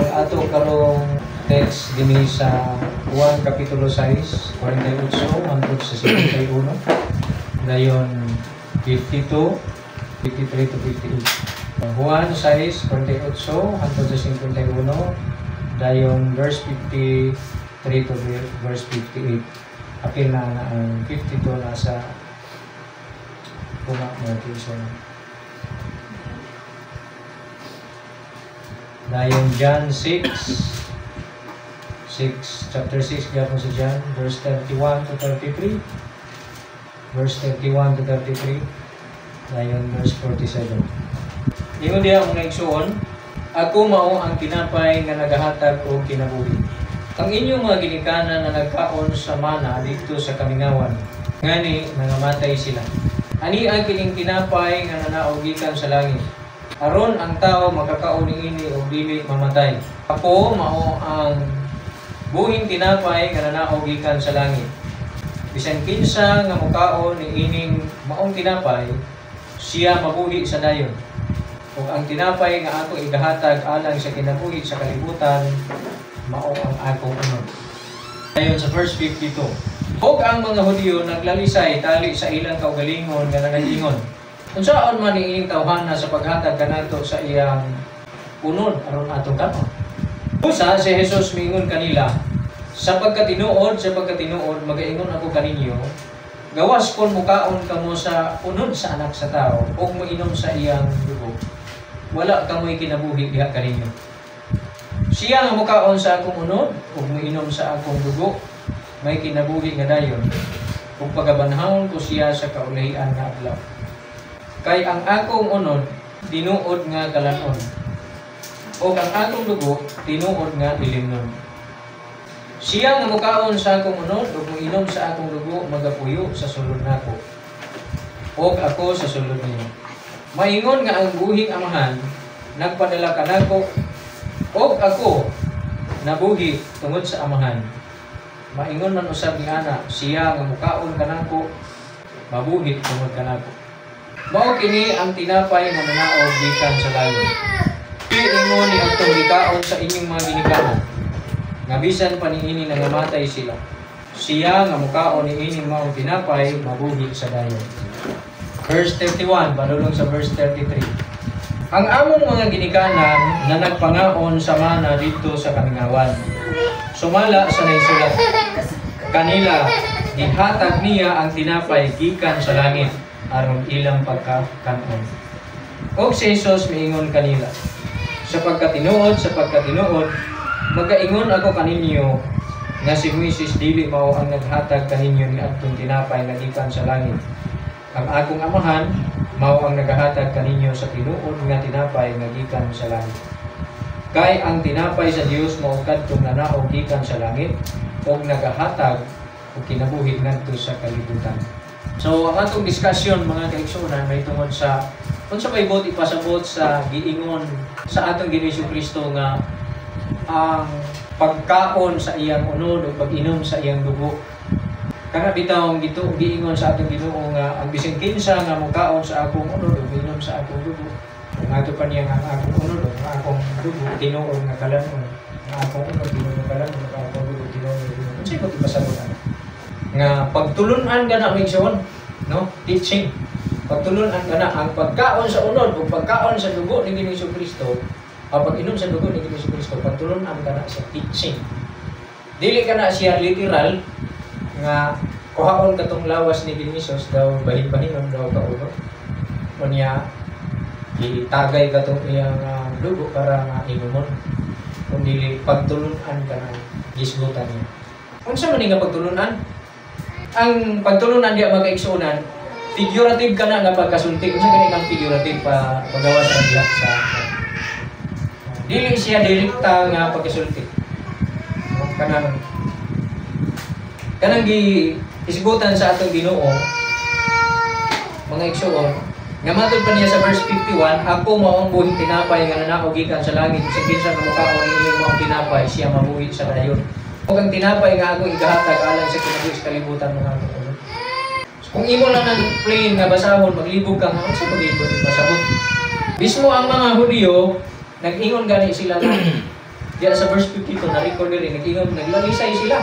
Ang ato karong text dinhi sa Juan Kapitulo 6, 48 hangtod sa 51. Dayon 52, 53 to 58. Juan 6, 48 hangtod sa 51. Dayon verse 53 to verse 58. Apil na na ang 52 nasa kuma notation. Dayon John 6, 6, chapter 6 gyapon sa John, verse 31 to 33. Verse 31 to 33. Dayon verse 47. Ingon diha, mga igsuon, "Ako mao ang tinapay nga nagahatag og kinabuhi. Ang inyong mga ginikanan na nagkaon sa mana didto sa kamingawan, ngani nangamatay sila. Ani ang kining tinapay nga nanaog gikan sa langit, aron ang tao makakaon niini og dili mamatay. Ako mao ang buhing tinapay nga nanaog gikan sa langit. Bisan kinsa nga mokaon niining maong tinapay, siya mabuhi sa dayon. Ug ang tinapay nga ako igahatag alang sa kinabuhi sa kalibutan mao ang akong unod." Ayon sa verse 52. Ug ang mga Hudiyo naglalisay tali sa ilang kaugalingon nga nanagingon, "Unsaon man niining tawhana sa paghatag kanato sa iyang unod aron atong kanon?" Busa si Jesus miingon kanila, Sa pagkatinuod, magaingon ako kaninyo, gawas kon mukaon kamo sa unod sa Anak sa Tao ug moinom sa iyang dugo, wala kamoy kinabuhi diha kaninyo. Siya nga mukaon sa akong unod ug moinom sa akong dugo, may kinabuhi nga dayon, ug pagabanhawon ko siya sa kaulahian nga adlaw. Kay ang akong unod tinuod nga kalan-on, ug ang akong dugo tinuod nga ilimnon. Siya nga mukaon sa akong unod ug moinom sa akong dugo magapuyo sa sulod nako, ug ako sa sulod niya. Maingon nga ang buhing Amahan nagpadala kanako ug ako nabuhi tungod sa Amahan, maingon man usab ni ana siya nga mukaon kanako mabuhi tungod kanako. Mao kini ang tinapay nga nanaog gikan sa langit. Ingon ni atong gikaon sa inyong mga ginikanan, nga bisan pa niini nangamatay sila. Siya nga mukaon niini maong tinapay mabuhi sa dayon." Verse 31, padulong sa verse 33. "Ang among mga ginikanan na nagpangaon sa mana didto sa kamingawan. Sumala sa naisulat kanila, gihatag niya ang tinapay gikan sa langit aron ilang pagkakanon." Og si Jesus miingon kanila, Sa pagkatinuod, magaingon ako kaninyo nga si Moises dili mao ang naghatag kaninyo ni adtong tinapay nga gikan sa langit. Ang akong Amahan mao ang nagahatag kaninyo sa tinuod nga tinapay nga gikan sa langit. Kay ang tinapay sa Dios mao kadtong nanaog gikan sa langit ug nagahatag og kinabuhi ngadto sa kalibutan." So ang atong discussion, mga kaigsuonan, may tungod sa unsa may buot ipasabot sa giingon sa atong Ginoong Kristo nga ang pagkaon sa iyang unod o pag-inom sa iyang dugo. Kana bitaw ang gitu giingon sa atong Ginoo nga ang bisan kinsa nga mokaon sa akong unod o inom sa akong dugo. Kung ato pa niya nga ang akong unod o ang akong dugo tinuod nga kalan-on, ang akong unod tinuod nga kalan-on, ang akong dugo tinuod nga kalan-on. Unsay buot ipasabot ana? Nga pagtulunan ka na, igsoon, no? Teaching. Pagtulunan ka na ang pagkaon sa unod o pagkaon sa dugo ni Ginoong Kristo, o pag-inom sa dugo ni Ginoong Kristo, pagtulunan ka na sa teaching. Dili ka na siya literal nga kuhaon katong lawas ni Ginoong Hesus daw bahin-bahinon daw kauno. Unya itagay katong iyang dugo para nga inumon. Kung dili pagtulunan ka na gisgutan niya. Unsa man ni nga pagtulunan? Ang pagtulunan diya, mga kaigsuonan, figurative ka na nga pagkasulti. Unsa gani kang figurative pa pagawa sa diya sa dili siya direkta nga pagkasulti. No? Kanang kanang gi isgutan sa atong Ginoo, mga igsuon, nga matod pa niya sa verse 51, "Ako mao ang buhing tinapay nga nanaog gikan sa langit, bisan kinsa nga mukaon niini maong tinapay, siya mabuhi sa dayon. Ug ang tinapay nga akong igahatag alang sa kinabuhi sa kalibutan mao akong unod." So, kung imo lang ng plain nga basahon, maglibog ka nga unsa ba gid pasabot. Mismo ang mga Hudiyo nag-ingon gani sila nga Diya sa verse 52 na record diri, nag-ingon, naglalisay sila,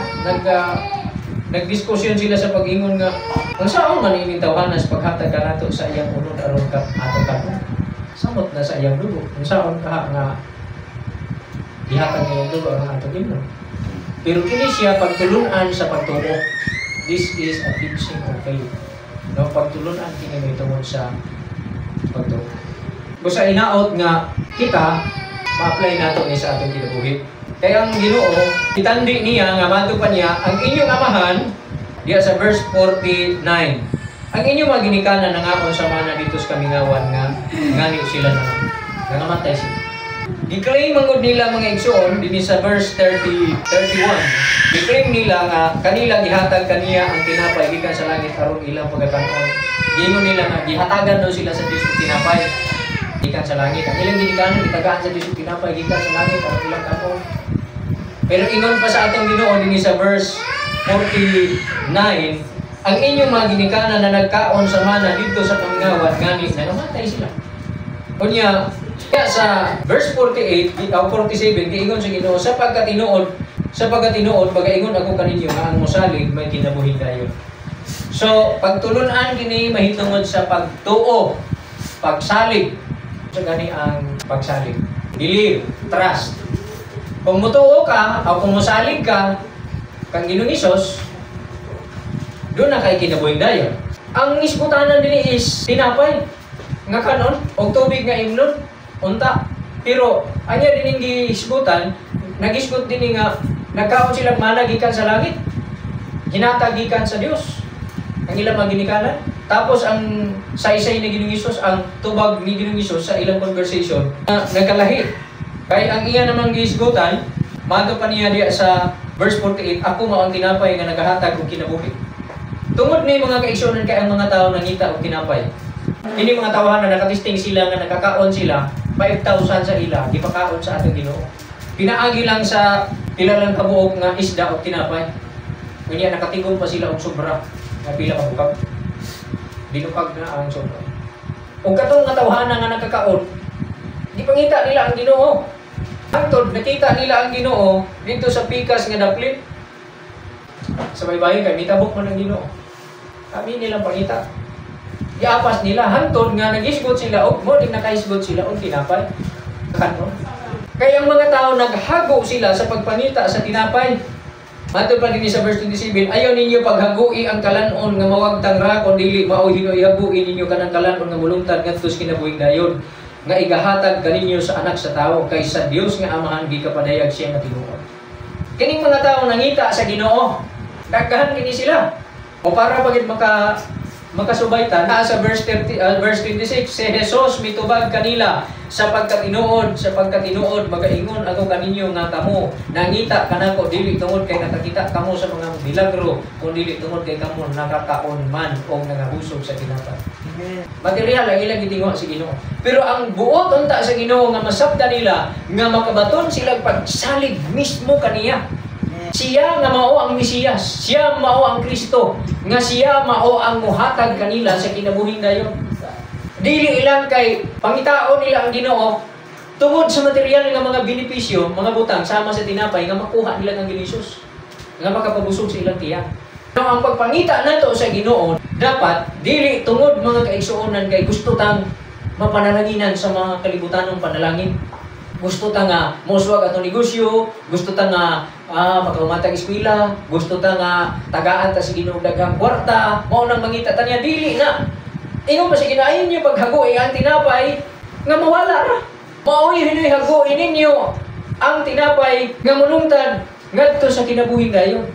nagdiskusyon sila sa pag-ingon nga ang saon man ining tawhana sa paghatag kanato sa iyang unod aron ka atong kanon? Samot na sa iyang dugo. Ang saon kaha nga gihatag niyang dugo aron atong imnon? Pero kini siya pagtulunan sa pagtuo. This is a teaching of faith. No, pagtulunan kini may tungod sa pagtuo. Busa inaot nga kita ma-apply nato ni sa atong kinabuhi. Kaya ang Ginoo, itandi niya nga mato pa niya ang inyong amahan diya sa verse 49. Ang inyong mga ginikanan nangaon sa mana dito sa kamingawan nga ngani sila na nangamatay sila. Gi-claim man gud nila, mga igsoon, dinhi sa verse 30, 31. Gi-claim nila nga kanila gihatag kaniya ang tinapay gikan sa langit aron ilang pagkakaon. Giingon nila nga gihatagan daw sila sa Dios og tinapay gikan sa langit. Ang ilang ginikanan gitagaan sa Dios og tinapay gikan sa langit aron ilang kaon. Pero ingon pa sa atong Ginoo dinhi sa verse 49, ang inyong mga ginikanan na nagkaon sa mana dito sa kamingawan, ngani nangamatay sila. Unya, kaya sa verse 48 o 47, giingon sa Ginoo, sapagkat tinuod pagaingon ako kaninyo nga ang mosalig may kinabuhi dayon. So, pagtulunan kini mahitungod sa pagtuo, pagsalig. So, gani ang pagsalig. Believe, trust. Kung mutuo ka, o kung mosalig ka kang Ginoong Hesus, doon na kay kinabuhing dayon. Ang isbutanan dinhi is tinapay nga kanon og tubig nga imnon unta. Pero anya din gihisgutan, nagisgot dinhi nga nagkaon sila mana gikan sa langit. Hinatag gikan sa Dios ang ilang mga ginikanan. Tapos ang saysay ni Ginoong Hesus, ang tubag ni Ginoong Hesus sa ilang conversation na nagkalahi. Kay ang iya namang gihisgutan, mato pa niya diya sa verse 48, "Ako mao ang tinapay nga nagahatag og kinabuhi." Tungod ni, mga kaigsuonan, kay ang mga tao nangita og tinapay. Kini mga tawahan na nakatesting sila nga nakakaon sila, 5,000 sa ila, gipakaon sa atong Ginoo. Pinaagi lang sa pila lang kabuok nga isda og tinapay. Unya nakatigom pa sila og sobra nga pila ka bukag. Binukag na ang sobra. Ug katong nga tawhana nga nakakaon, gipangita nila ang Ginoo. Hangtod nakita nila ang Ginoo dito sa pikas nga daplin. Sa baybayin kay mitabok man ang Ginoo. Kami nilang pangita. Giapas nila hangtod nga nagisgot sila og mo din nakahisgot sila og tinapay. Kanon. Kaya ang mga tao naghago sila sa pagpangita sa tinapay. Matod pa dinhi sa verse 27, "Ayaw ninyo paghagui ang kalanon nga mawagtang ra, kun dili mao hinuoy hagui ninyo kanang kalanon nga mulungtad ngadto sa kinabuhing dayon nga igahatag kaninyo sa Anak sa Tawo, kay sa Dios nga Amahan gikapadayag siya nga tinuod." Kining mga tao nangita sa Ginoo. Daghan kini sila. O para pagid makasubaytan naa sa verse 30, verse 26, si Jesus mitubag kanila, "Sapagkat tinuod magaingon ako kaninyo nga kamo nangita kanako dili tungod kay nakakita kamo sa mga milagro, kun dili tungod kay kamo nakakaon man og nangabusog sa tinapay." Amen. Material ang ilang gitinguha sa Ginoo. Pero ang buot unta sa Ginoo nga masabta nila nga makabaton sila pagsalig mismo kaniya. Amen. Siya nga mao ang Mesiyas, siya mao ang Kristo, nga siya mao ang muhatag kanila sa kinabuhing dayon. Dili ilang kay pangitaon nila ang Ginoo tungod sa material nga mga benepisyo, mga butang sama sa tinapay nga makuha nila ng Ginoo Jesus, nga makapabusog sa ilang tiyan. No, ang pagpangita nato sa Ginoo dapat dili tungod, mga kaigsuonan, kay gusto tang mapanalanginan sa mga kalibutanong panalangin. Gusto ta nga moswag atong negosyo, gusto ta nga makahuman tag eskwela, gusto ta nga tagaan ta sa Ginoo daghang kwarta, mao nang mangita ta niya. Dili na. Ingon pa sa Ginoo, "Ayaw niyo paghagui ang tinapay nga mawala ra. Maoy hinoy hagui ninyo ang tinapay nga mulungtad ngadto sa kinabuhing dayon."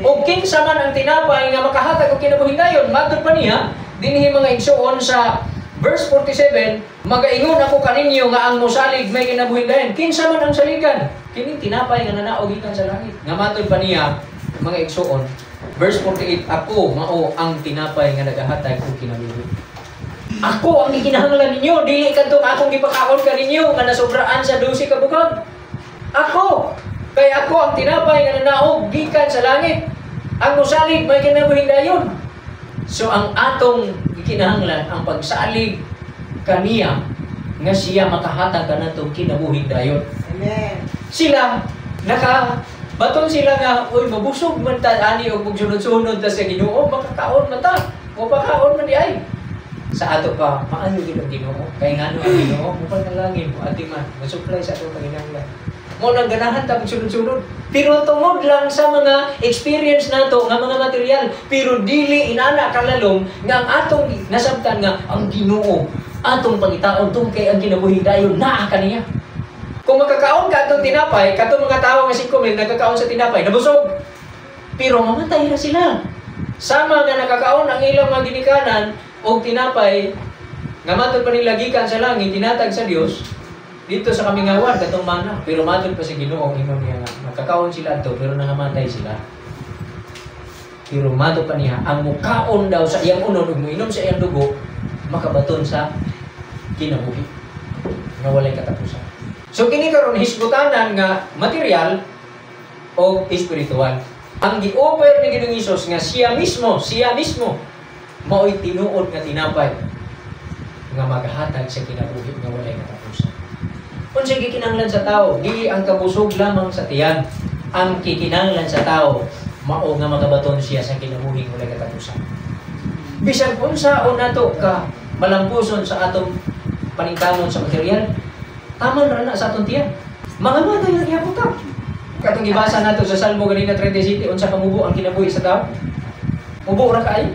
O kinsa man ang tinapay nga makahatag og kinabuhing dayon? Matod pa niya dinhi, mga igsuon, sa verse 47, "Magaingon ako kaninyo nga ang mosalig may kinabuhing dayon." Kinsa man ang saligan? Kining tinapay nga nanaog gikan sa langit. Nga matod pa niya, mga igsuon, verse 48, "Ako mao ang tinapay nga nagahatag og kinabuhi. Ako ang gikinahanglan ninyo, dili kadtong akong gipakaon kaninyo nga nasobraan sa 12 ka bukag. Ako, kay ako ang tinapay nga nanaog gikan sa langit. Ang mosalig may kinabuhing dayon." So ang atong gikinahanglan ang pagsalig kaniya nga siya makahatag kanatong kinabuhing dayon. Amen. Sila naka baton sila nga, "Uy, mabusog man ta ani og magsunod-sunod ta sa Ginoo, makakaon man ta. Mapakaon man di ay." Sa ato pa, maayo gid ang Ginoo. Kay ngano ang Ginoo, mupan ang langit, mo man, mo-supply sa atong panginahanglan. Mo nang ganahan ta magsunod-sunod. Pero tungod lang sa mga experience nato nga mga material, pero dili inana kalalom nga ang atong nasabtan nga ang Ginoo atong pangitaon tungkol kay ang kinabuhi dayon naa kaniya. Kung makakaon ka atong tinapay, katong mga tao nga 5,000 nagkakaon sa tinapay, nabusog. Pero mamatay na sila. Sama nga nakakaon ang ilang mga ginikanan og tinapay nga matod pa nila gikan sa langit, tinatag sa Dios dito sa kamingawan, katong mana. Pero matod pa sa Ginoo, ingon niya nga makakaon sila ato pero nangamatay sila. Pero matod pa niya ang mukaon daw sa iyang unon ug moinom sa iyang dugo, makabaton sa kinabuhi nga walay katapusan. So kini karon hisgutanan nga material o espiritual. Ang gi-offer ni Ginoong Hesus nga siya mismo mao'y tinuod nga tinapay nga maghatag sa kinabuhi nga walay katapusan. Unsay gikinahanglan sa tao? Dili ang kabusog lamang sa tiyan. Ang kikinahanglan sa tao mao nga makabaton siya sa kinabuhi walay katapusan. Bisan unsa o nato ka malampuson sa atong paningkamot sa material, taman ra na sa atong tiyan. Mga matay lang gyapon ta. Katong gibasa nato sa Salmo ganina 37, unsa kamubo ang kinabuhi sa tao? Mubo ra kaayo.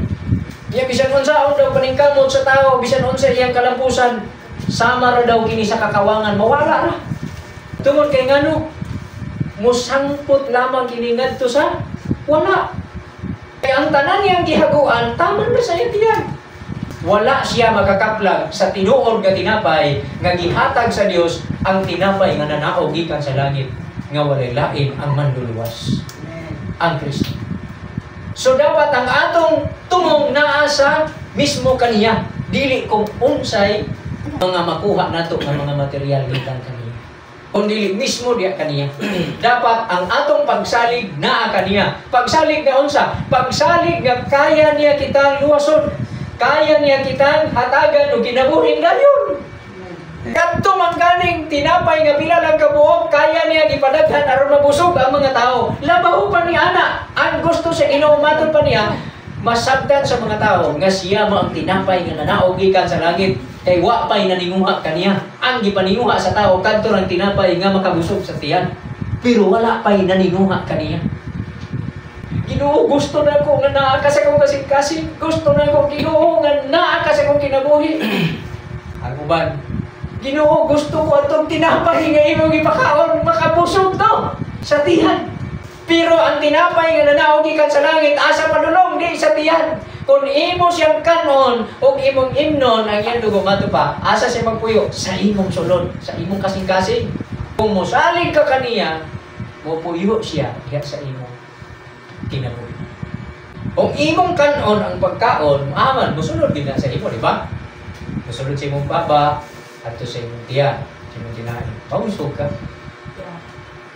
Iya, bisan unsa daw paningkamot sa tao, bisan unsa iyang kalampusan, sama ra daw kini sa kakawangan, mawala ra. Tungod kay ngano, musangpot lamang kini ngadto sa wala. Kay ang tanan niyang gihaguan, taman ra sa iyang tiyan. Wala siya makakaplag sa tinuod nga tinapay nga gihatag sa Dios, ang tinapay nga nanaog gikan sa langit nga walay lain ang manluluwas, ang Kristo. So dapat ang atong tumong naa sa mismo kaniya, dili kung unsay mga makuha nato nga mga material gikan kaniya. Kung dili mismo diya kaniya. Dapat ang atong pagsalig naa kaniya. Pagsalig nga unsa? Pagsalig nga kaya niya kitang luwason. Kaya niya kitang hatagan og kinabuhing dayon. Kadto man ganing tinapay nga pila lang kabuok, kaya niya gipadaghan aron mabusog ang mga tao. Labaw pa ni ana, ang gusto sa Ginoo, matod pa niya, masabtan sa mga tao nga siya mo ang tinapay nga nanaog gikan sa langit kay wa pay naninguha kaniya. Ang gipaninguha sa tao kadto rang tinapay nga makabusog sa tiyan. Pero wala pay naninguha kaniya. Ginoo, gusto na ko nga naa ka sa akong kasing-kasing. Gusto na ko, Ginoo, nga naa ka sa akong kinabuhi. Ang uban, "Ginoo, gusto ko atong tinapay nga imong ipakaon, makabusog to sa tiyan." Pero ang tinapay nga nanaog gikan sa langit, asa padulong? Di sa tiyan. Kung imo siyang kanon o imong imnon ang iyang dugo, mato pa, asa siya magpuyo? Sa imong sulod, sa imong kasing-kasing. Kung mosalig ka kaniya, mopuyo siya diha sa imong kinabuhi. Kung imong kanon ang pagkaon, aman, musulod din na sa imo, di ba? Musulod sa imong baba, adto sa imong tiyan, sa imong tinain. Pausog ka.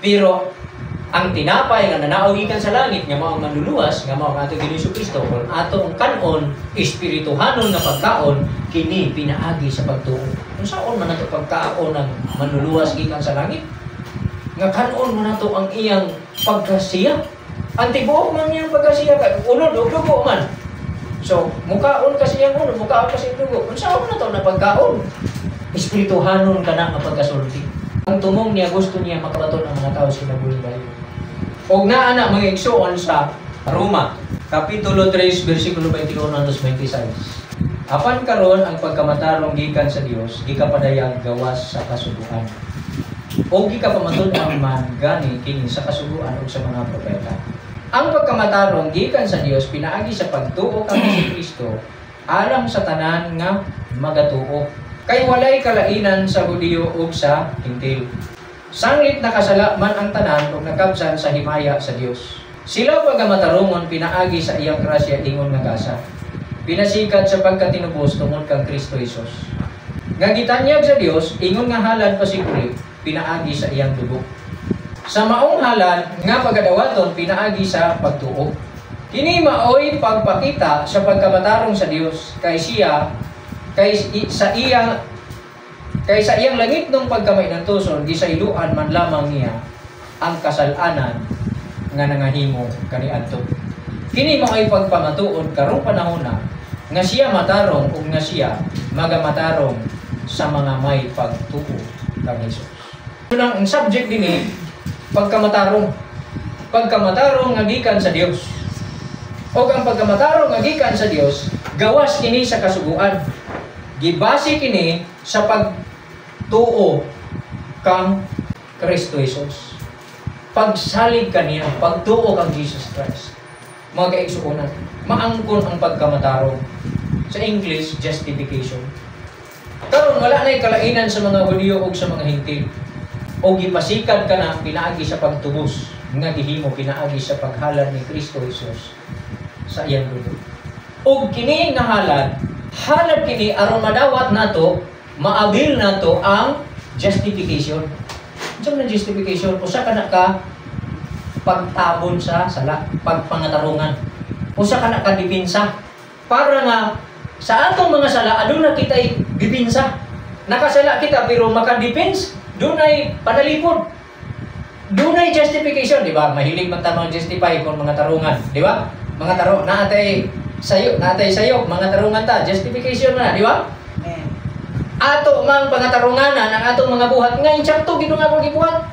Pero ang tinapay nga nanaog gikan sa langit nga mao ang manluluwas, nga mao ang atong Ginoong Kristo, kung ato ang kanon, espirituhanon nga pagkaon, kini pinaagi sa pagtuo. Unsaon man nato pagkaon ang manluluwas gikan sa langit? Nga kanon man nato ang iyang pagkasiya. Ang tibuok man niyang pagkasiya kay unod og dugo man. So, mukaon kasi iyang unod, mukaon kasi iyang dugo. Unsaon man nato na pagkaon? Espirituhanon ka na nga pagkasulti. Ang tumong niya, gusto niya makabaton ang mga tao sa kinabuhi dayon. Og naa na, mga igsuon, sa Roma, Kapitulo 3, versikulo 21 hanggang 26. Apan karon ang pagkamatarong gikan sa Dios gikapadayag gawas sa kasuguan. O gikapamatud-an man gani kini sa kasuguan ug sa mga propeta. Ang pagkamatarong gikan sa Dios pinaagi sa pagtuo kang Kristo alang sa tanan nga magatuo. Kay walay kalainan sa Hudiyo ug sa Hentil. Sanglit nakasala man ang tanan ug nakabsan sa himaya sa Dios. Sila pagkamatarongon pinaagi sa iyang grasya ingon nga gasa. Pinasikat sa pagkatinubos tungod kang Kristo Hesus. Nga gitanyag sa Dios ingon nga halad pasikuri pinaagi sa iyang dugo. Sa maong halad nga pagadawaton pinaagi sa pagtuo. Kini maoy pagpakita sa pagkamatarong sa Dios kay siya kay sa iyang langit nung pagkamainantuson, gisayloan man lamang niya ang kasalanan nga nangahimo kaniadto. Kini mao'y pagpamatuod karong panahona nga siya matarong ug nga siya magamatarong sa mga may pagtuo kang Hesus. Unang ang subject dinhi, pagkamatarong. Pagkamatarong nga gikan sa Dios. O ang pagkamatarong nga gikan sa Dios, gawas kini sa kasuguan. Gibase kini sa pagtuo kang Kristo Jesus. Pagsalig kaniya, pagtuo kang Jesus Christ. Mga kaigsuonan, maangkon ang pagkamatarong. Sa English, justification. Karon wala na'y kalainan sa mga Hudiyo ug sa mga Hentil. O gipasikat ka na pinaagi sa pagtubos nga gihimo pinaagi sa paghalad ni Kristo Jesus sa iyang dugo. Og kini nga halad, halad kini aron madawat nato, maabil nato ang justification. Unsa man ang justification? Usa ka na ka pagtabon sa sala, pagpangatarungan. Usa ka na ka depensa para nga sa atong mga sala aduna kita'y depensa. Nakasala kita pero maka-defense, dunay panalipod. Dunay justification, di ba? Mahilig man ta justify kung mga tarungan, di ba? Mga taro naatay sayo, naatay sayo, mga tarungan ta, justification na, di ba? Amen. Ato mang pangatarunganan ang atong mga buhat nga insakto gid nga ako gibuhat.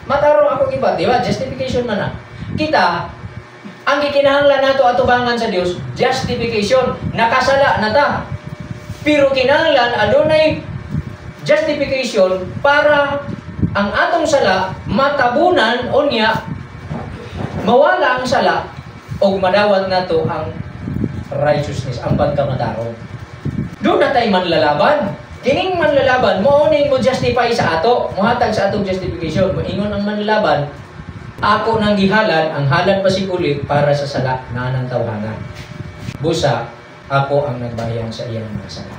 Matarong ako gibuhat, di ba? Justification man na. Kita ang gikinahanglan nato atubangan sa Dios, justification, nakasala na ta. Pero kinahanglan adunay justification para ang atong sala matabunan unya mawala ang sala og madawat nato ang righteousness, ang pagkamatarong. Doon na tayo manlalaban. Kining manlalaban, mao ning mo justify sa ato, mohatag sa atong justification. Moingon ang manlalaban, ako nang gihalad, ang halad pasikuli para sa sala na ng tawhana. Busa, ako ang nagbayan sa iyang mga sala.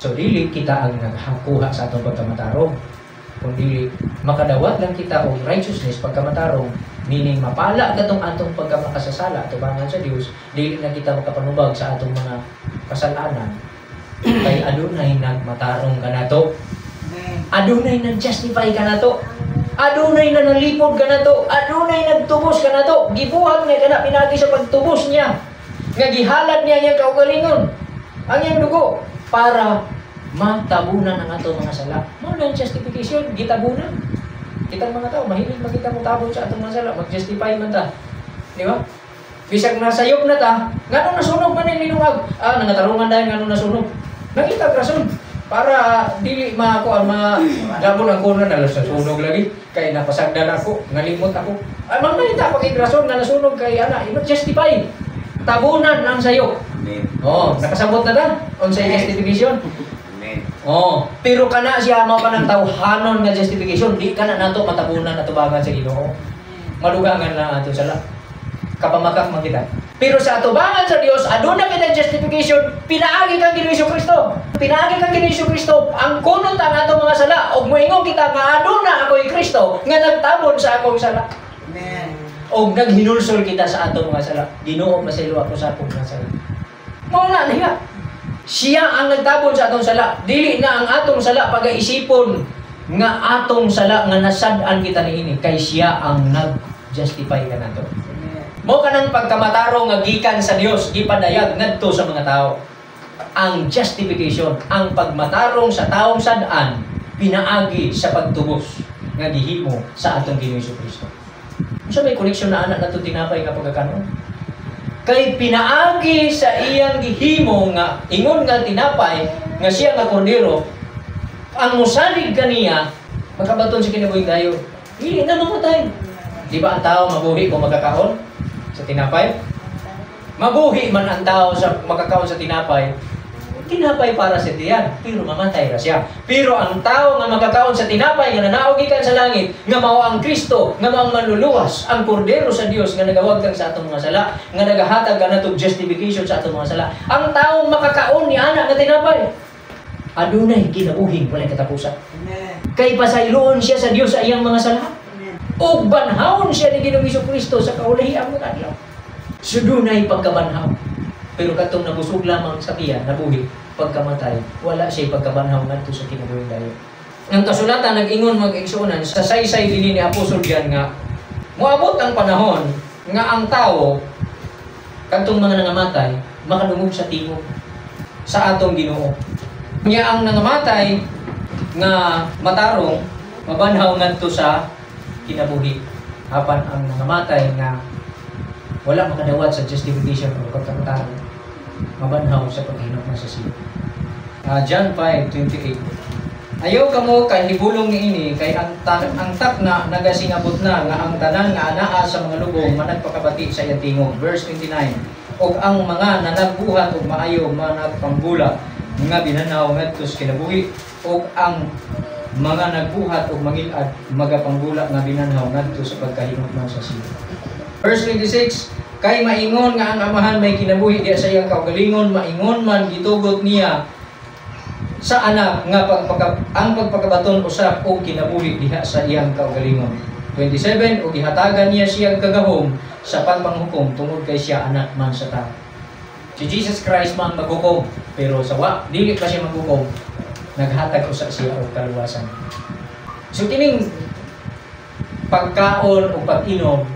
So dili kita ang naghakuha sa atong pagkamatarong. Kung dili makadawat lang kita og righteousness, pagkamatarong, meaning mapala katong atong pagkamakasasala tubangan sa Dios, dili na kita makapanubag sa atong mga kasalanan kay adunay nagmatarong kanato. Amen. Adunay nag-justify kanato. Adunay nanalipod kanato. Adunay nagtubos kanato. Gibuhat niya kana pinagi sa pagtubos niya. Nga gihalad niya iyang kaugalingon, ang iyang dugo para matabunan ang atong mga sala. Mao na ang justification, gitabunan. Kitang mga tao, mahilig makita mo tabon sa atong mga sala, mag-justify man ta. Di ba? Bisag nasayop na ta, nganong nasunog man ni linungag? Ah, nangatarungan dahil nganong nasunog. Nangita rason para dili makuan ma gabon ang kuna na nasunog lagi kay napasagdan ako, ngalimot ako. Ay mamay ta pag rason nga nasunog kay ana, i justify. Tabunan ang sayo. Amen. Oh, nakasabot na ta unsay justification? Amen. Oh, pero kana siya mao kanang tawhanon nga justification, di kana nato matabunan atubangan sa Ginoo. Malugangan na ato sala. Kapamakak man kita. Pero sa atubangan sa Dios, aduna kita justification, pinaagi kang Ginoo Kristo. Pinaagi kang Ginoo Kristo, ang kunon ta ang atong mga sala ug moingon kita nga aduna ako'y Kristo nga nagtabon sa akong sala. Amen. Og naghinulsol kita sa atong mga sala. Ginoo, pasaylo ako sa akong mga sala. Mao na niya. Siya ang nagtabon sa atong sala. Dili na ang atong sala pagaisipon nga atong sala nga nasad-an kita niini kay siya ang nag-justify kanato. Amen. Mao kanang pagkamatarong nga gikan sa Dios gipadayag ngadto sa mga tao. Ang justification, ang pagmatarong sa taong sad-an pinaagi sa pagtubos nga gihimo sa atong Ginoo Kristo. Unsa may connection na anak nato tinapay nga pagkakanon? Kay pinaagi sa iyang gihimo nga ingon nga tinapay nga siya nga kordero, ang musalig kaniya makabaton sa kinabuhing dayon. Dili na mamatay. Di ba ang tao mabuhi kung magkakaon sa tinapay? Mabuhi man ang tao sa makakaon sa tinapay. Tinapay para sa tiyan, pero mamatay ra siya. Pero ang tao nga makakaon sa tinapay nga nanaog gikan sa langit, nga mao ang Kristo, nga mao ang manluluwas, ang kordero sa Dios nga nagawagtang sa atong mga sala, nga nagahatag kanatong justification sa atong mga sala. Ang taong makakaon ni ana nga tinapay, adunay kinabuhing walay katapusan. Amen. Kay pasayloon siya sa Dios sa iyang mga sala. Amen. Ug banhawon siya ni Ginoong Kristo sa kaulahiang mga adlaw. So dunay pagkabanhaw. Pero katong nabusog lamang sa tiyan, nabuhi, pagkamatay, wala siya pagkabanhaw ngadto sa kinabuhing dayon. Ang kasulatan nag-ingon, mga igsuonan, sa saysay dinhi ni Apostol John nga moabot ang panahon nga ang tao kadtong mga nangamatay makadungog sa tingog sa atong Ginoo. Nya ang nangamatay nga matarong mabanhaw ngadto sa kinabuhi. Apan ang nangamatay nga wala makadawat sa justification o pagkamatarong mabanhaw sa paghinukman sa silot. John 5:28. Ayaw kamo kahibulong niini, kay ang takna nagasingabot na nga ang tanan nga anaa sa mga lubong managpakabati sa iyang tingog. Verse 29. Og ang mga nanagbuhat og maayo managpangbula nga binanhaw ngadto sa kinabuhi, ug ang mga nagbuhat og mangilad magapangbula nga binanhaw ngadto sa pagkahinukman sa silot. Verse 26. Kay maingon nga ang Amahan may kinabuhi diya sa iyang kaugalingon, maingon man gitugot niya sa Anak nga ang pagpakabaton usab og kinabuhi diha sa iyang kaugalingon. 27. Ug gihatagan niya siyang kagahom sa pagpanghukom tungod kay siya Anak man sa tao. Si Jesus Christ man maghukom, pero sa wa dili pa siya maghukom, naghatag usa siya og kaluwasan. So kining pagkaon o pag-inom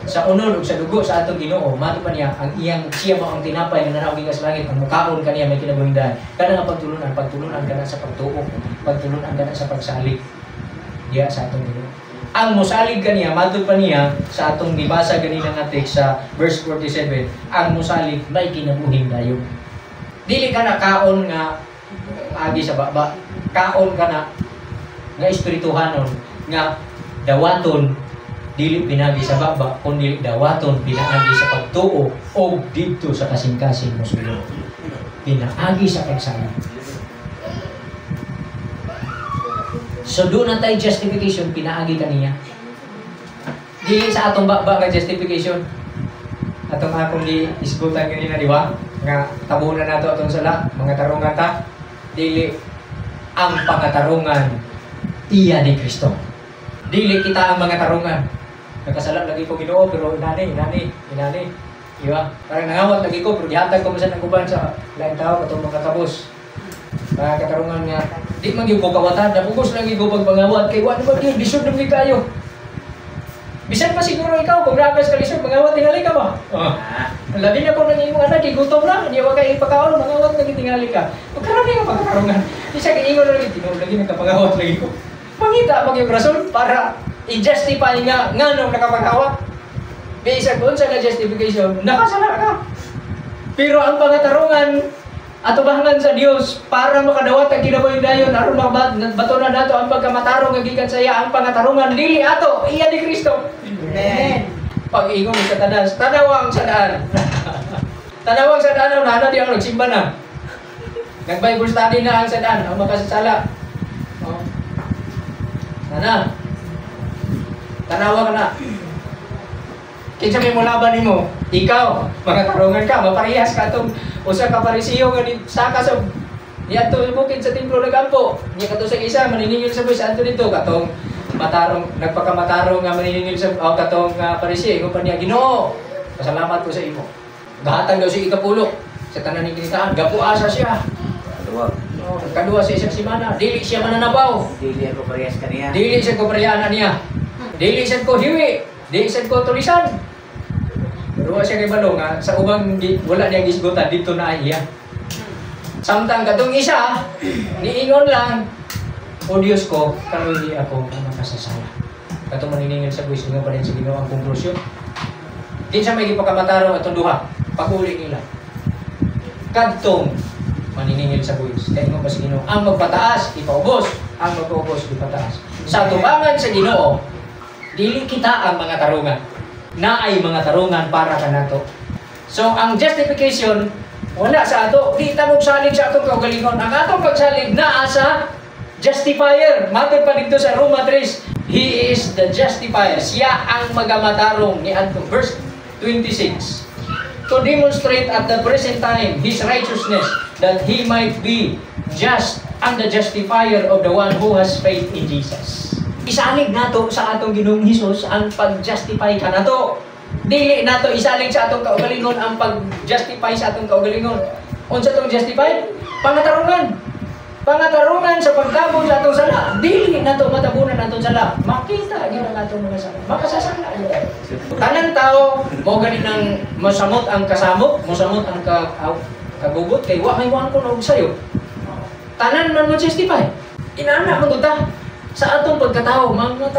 sa unod ug sa dugo sa atong Ginoo, mato pa niya ang iyang siya mao ang tinapay nga nanaog gikan sa langit, ang mukaon kaniya may kinabuhing dayon. Kana nga pagtulunan, pagtulunan kana sa pagtuo, pagtulunan kana sa pagsalig diya sa atong Ginoo. Ang musalig kaniya, matud pa niya sa atong gibasa ganina nga text sa verse 47, ang musalig may kinabuhing dayon. Dili ka na kaon nga agi sa baba, kaon ka na nga espirituhanon nga dawaton dili pinagi sa baba kundi dawaton pinaagi sa pagtuo o didto sa kasing-kasing mosulod, pinaagi sa pagsalig. So doon na tayo justification pinaagi kaniya, dili sa atong baba nga justification. Atong akong giisgutan kanina, di ba, nga tabunan nato atong sala, mga tarungan ta. Dili, ang pangatarungan iya ni Kristo, dili kita ang mga tarungan. Nakasala lagi ko, Ginoo, pero inani, inani, inani. Di ba? Parang nangawat lagi ko, pero gihatag ko masan ang uban sa laing tao, katong mga kabos. Mga katarungan nga, di man gyud ko kawatan, napugos lagi ko pagpangawat, kay wa naman gyud, lisod naman gyud kayo. Bisan pa siguro ikaw, kung ragas ka lisod, mangawat tingali ka ba? Oh. Labi na kung nang imong anak, gutom na, di wa kay ipakaon, mangawat lagi tingali ka. Pagkarami nga pagkatarungan. Di siya giingon lagi, tinuod lagi nagkapangawat lagi ko. Mangita pag yung rason para i-justify nga nganong nakapangawat. Bisag unsa nga justification, nakasala ka. Pero ang pangatarungan atubangan sa Dios para makadawat ang kinabuhi dayon aron mabatonan nato ang pagkamatarong nga gikan sa iya, ang pangatarungan dili ato, iya ni Kristo. Amen. Pag-ingon ni Satanas, tanawang sa daan. Tanawang sa daan, nana di ang nagsimba na. Nag-Bible study na ang sa daan, ang makasasala. Oh. Nana. Tanawa ka na. Kinsa may mulaban nimo? Ikaw, magatarungan ka, maparehas ka atong usa ka Parisiyo nga saka sa niadto sa bukid sa templo nagampo. Niya kato sa isa maniningil sa buwis adto dito katong matarong nagpakamatarong nga maniningil sa oh, katong Parisiyo, ingon pa niya, "Ginoo, pasalamat ko sa imo." Gahatag daw siya ikapulo sa tanan ning kinitaan, gapuasa siya. Kaduwa. Oh, kaduwa sa isang semana, dili siya mananabaw. Dili ako parehas kaniya. Dili siya ko parehan niya. Dili siya ko hiwi, dili siya ko tulisan. Pero wa siya kay balo nga sa ubang wala niya gisgutan dito na ay iya. Samtang katong isa niingon lang, "O Dios ko, kaluoyi ako nga makasasala." Katong maniningil sa buwis, ingon pa rin sa Ginoo ang konklusyon. Kinsa may gipakamatarong atong duha, pag-uli nila. Kadtong maniningil sa buwis, kay ingon pa sa Ginoo, ang magpataas ipaubos, ang magpaubos ipataas. Sa tubangan sa Ginoo, dili kita ang mga tarungan. Naay mga tarungan para kanato. So ang justification wala sa ato, di ta salig sa atong kaugalingon. Ang atong pagsalig naa sa justifier. Matod pa dito sa Roma 3, he is the justifier. Siya ang magamatarong niadto. Verse 26. To demonstrate at the present time his righteousness, that he might be just and the justifier of the one who has faith in Jesus. Isalig nato sa atong Ginoong Hesus ang pag-justify kanato. Dili nato isalig sa atong kaugalingon ang pag-justify sa atong kaugalingon. Unsa tong justify? Pangatarungan. Pangatarungan sa pagtabon sa atong sala. Dili nato matabunan atong sala. Makita gyud ang atong mga sala. Makasasala gyud tayo. Tanan tao mo gani nang masamot ang kasamok, mosamot ang kagugot kay wa may ko og sayo. Tanan man mo justify. Inana man gud ta sa atong pagkatao, mga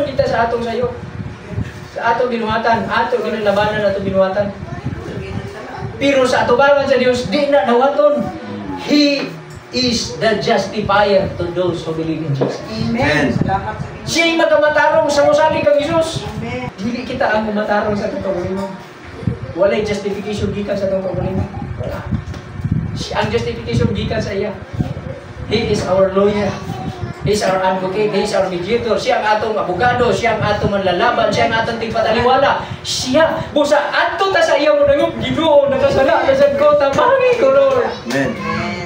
kita sa atong sayo. Sa atong binuhatan, ato ginalabanan atong binuhatan. Pero sa atubangan sa Dios, di na dawaton. He is the justifier to those who believe in Jesus. Amen. Salamat sa Ginoo. Siya'y magkamatarong sa musali kang Jesus. Amen. Dili kita ang umatarong sa atong kaugalingon. Walay justification gikan sa atong kaugalingon. Wala. Ang justification gikan sa iya. He is our lawyer. He is our advocate. He is our mediator. Siya ang atong abogado. Siya ang atong manlalaban. Siya ang atong tigpataliwala. Siya. Busa, adto ta sa iya mo nangop. Ginoo, nakasala. Nasad ko. Tabangi ko, Lord. Amen.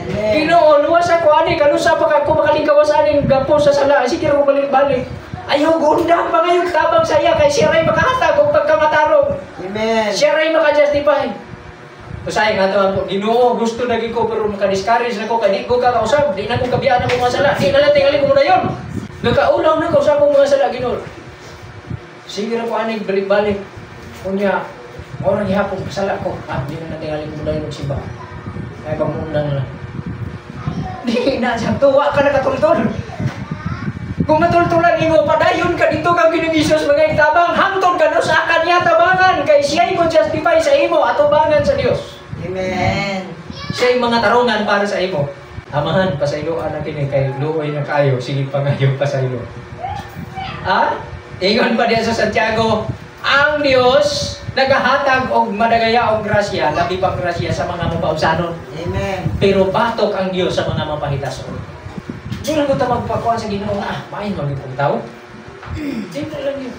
Amen. Ginoo, luwas ako ani, kanusa pa ka ko makalingkawas ani gapos sa sala, sige ko balik-balik. Ayaw gundang pa ngayon tabang sa iya kay siya ray makahatag og pagkamatarong. Amen. Siya ray maka-justify. Usahay nga to ang Ginoo, gusto na gyud ko pero maka-discourage na ko kay di ko kakausab, di na ko kabiyaan akong mga sala, di na lang tingali ko dayon. Nagkaulaw na ko sa akong mga sala, Ginoo. Sige ra ko ani balik-balik. Unya, mao gihapon kasala ko. Ah, di na tingali ko dayon og simba. Kay bang undang na lang. Di na siya tuwa ka nakatultol. Kung matultulan nimo padayon ka dito kang Ginoong Hesus mga tabang hangtod ka no sa kanya tabangan kay siya mo justify sa imo atubangan sa Dios. Amen. Siya'y mga tarungan para sa imo. Amahan, pasayloan na kini kay luoy na kayo, sige pangayo pasaylo. Ah? Ingon pa diya sa Santiago, ang Dios nagahatag og madagaya og grasya, labi pa grasya sa mga mapaubsanon. Amen. Pero batok ang Dios sa mga mapahitason. Di lang ko ta magpakuan sa Ginoo, ah, main man gyud kong tao. Di na lang yun.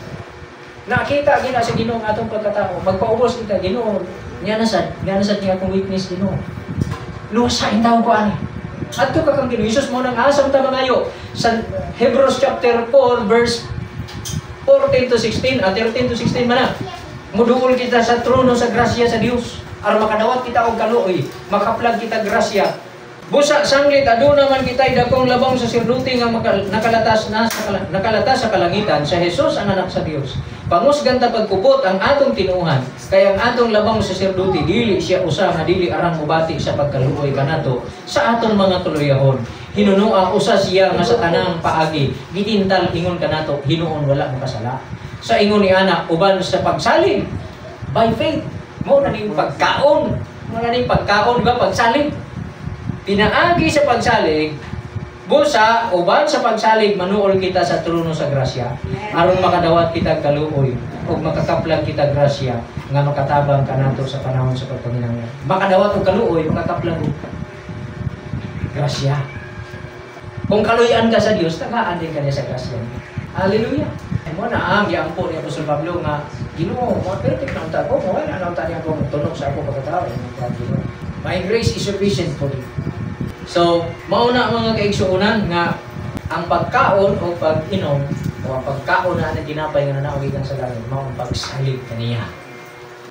Nakita gina sa Ginoo ang atong pagkatao. Magpaubos kita Ginoo. Nya na sad niya akong weakness, Ginoo. Luwasain taon ko ani. Adto ka kang Ginoo Jesus mo nang asam ta mangayo sa Hebrews chapter 4 verse 14 to 16, 13 to 16 man na. Muduol kita sa trono sa grasya sa Dios. Aron makadawat kita og kaluoy, makaplag kita grasya. Busa sanglit aduna man kita'y dakong labong saserdote nga nakalatas sa kalangitan sa Jesus ang anak sa Dios. Pangusgan ta pagkupot ang atong tinuohan kay ang atong labong saserdote dili siya usa nga dili arang mobati sa pagkaluoy kanato sa atong mga tuluyahon. Hinunoa usa siya nga sa tanang paagi gitintal ingon kanato hinuon wala makasala. Sa ingon ni ana uban sa pagsalig by faith mo na ning pagkaon, mo na ning pagkaon ba pagsalig. Pinaagi sa pagsalig, busa, uban sa pagsalig, manuol kita sa trono sa grasya. Aron makadawat kita kaluoy, ug makakaplag kita grasya, nga makatabang kanato sa panahon sa pagpanginahanglan. Makadawat og kaluoy, makakaplag og grasya. Kung kaluyan ka sa Dios, tagaan din ka niya sa grasya niya. Hallelujah. Mo na ang giampo ni Apostol Pablo nga Ginoo, mga perfect na unta ko, mo na unta niya ako tunog sa ako pagkatao. Ginoo. My grace is sufficient for you. So, mauna mga kaigsuonan nga ang pagkaon o pag-inom o ang pagkaon na ang tinapay nga nanaog gikan sa langit mao ang pagsalig kaniya.